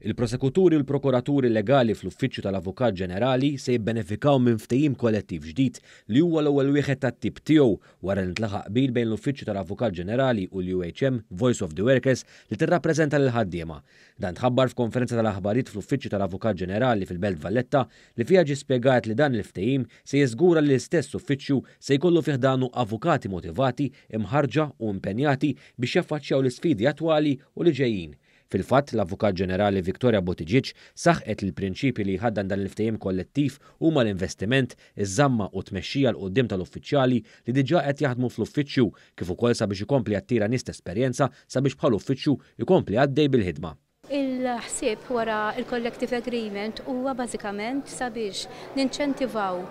Il-prosekuturi u l-prokuraturi legali fl-Uffiċċju tal-Avukat Ġenerali se jibbenefikaw minn ftehim kollettiv ġdid li huwa l-ewwel wieħed tat-tip tiegħu wara li ntlaħaq qbil bejn l-Uffiċċju tal-Avukat Ġenerali u l-UHM Voice of the Workers li tirrappreżenta lill-ħaddiema. Dan tħabbar f'konferenza tal-aħbarijiet fl-Uffiċċju tal-Avukat Ġenerali fil-Belt Valletta li fiha ġie spjegat li dan il-ftehim se jiżgura li l-istess uffiċċju se jkollu fi ħdanu avukati motivati, imħarrġa u impenjati biex jaffaċċjaw l-isfidi attwali u li ġejjin. Fil-fatt, l-Avukat Ġenerali Victoria Buttigieg saħqet li l-prinċipji li jħaddan dan il-ftehim kollettiv huma l-investiment, iż-żamma u t-tmexxija 'l quddiem tal-uffiċjali li diġà qed jaħdmu fl-uffiċċju kif ukoll sabiex ikompli jattira nies t'esperjenza sabiex bħal uffiċċju jkompli għaddej bil-ħidma. Il-ħsieb wara l-collective agreement huwa bażikament sabiex ninċentivaw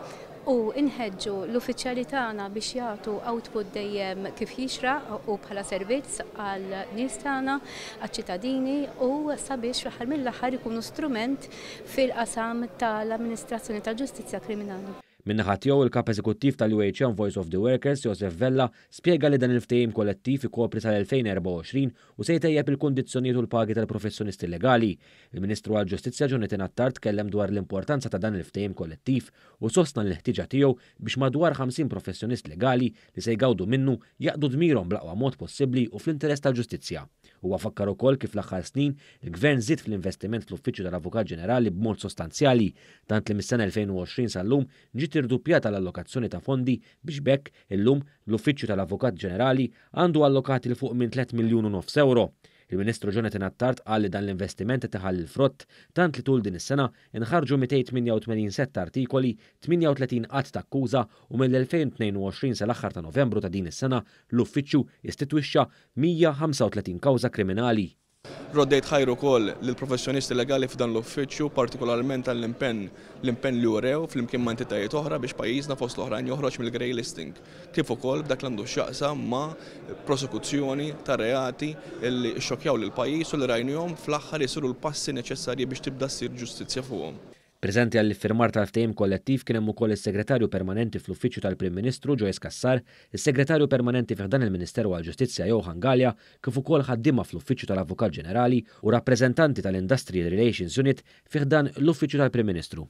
u nħeġġu l-uffiċjali tagħna biex jagħtu output dejjem kif jixraq u bħala servizz għal nies tagħna, għaċ-ċittadini u sabiex fl-aħħar mill-aħħar ikunu strument fil-qasam tal-amministrazzjoni tal-ġustizzja kriminali. Min-naħa tiegħu, il-Kap Eżekuttiv tal-UHM Voice of the Workers, Josef Vella, spjega li dan il-ftehim kollettiv ikopri sal-2024 u se jtejjeb il-kundizzjonijiet u l-pagi tal-professjonisti legali. Il-Ministru għall-Ġustizzja Jonathan Attard tkellem dwar l-importanza ta' dan il-ftehim kollettiv u sostna l-ħtiġa tiegħu biex madwar 50 professjonist legali li se jgawdu minnu jaqdu dmirhom bl-aqwa mod possibbli u fl-interess tal-ġustizzja. Huwa fakkar ukoll kif l-aħħar snin il-Gvern żied fl-investiment fl-Uffiċċju tal-Avukat Ġenerali b'mod sostanzjali, tant li mis-sena 2020 sal-lum ġiet irduppjata l-allokazzjoni ta' fondi biex b'hekk illum l-Uffiċċju tal-Avukat Ġenerali għandu allokati 'l fuq minn 3 miljun u nofs euro. Il-Ministru Jonathan Attard qal li dan l-investiment qed iħalli l-frott, tant li tul din is-sena inħarġu 288 sett artikoli, 38 att ta' akkuża u mill-2022 sal-aħħar ta' Novembru ta' din is-sena l-uffiċċju istitwixxa 135 kawża kriminali. Roddejt ħajr ukoll lill-professjonisti legali f'dan l-uffiċċju, partikolarment għall-impenn l-impenn li urew flimkien ma' entitajiet oħra biex pajjiżna fost l-oħrajn joħroġ mill-grey listing, kif ukoll b'dak li għandu x'jaqsam ma' prosekuzzjoni ta' reati li xxokkjaw lill-pajjiż u li rajnihom fl-aħħar isiru l-passi neċessarji biex tibda ssir ġustizzja fuqhom. Preżenti għall-iffirmar tal-ftehim kollettiv kien hemm ukoll is-Segretarju Permanenti fl-Uffiċċju tal-Prim Ministru Joyce Cassar, is-Segretarju Permanenti fi ħdan il-Ministeru għall-Ġustizzja Johan Galea, kif ukoll ħaddiema fl-Uffiċċju tal-Avukat Ġenerali u rappreżentanti tal-Industrial Relations Unit fi ħdan l-Uffiċċju tal-Prim Ministru.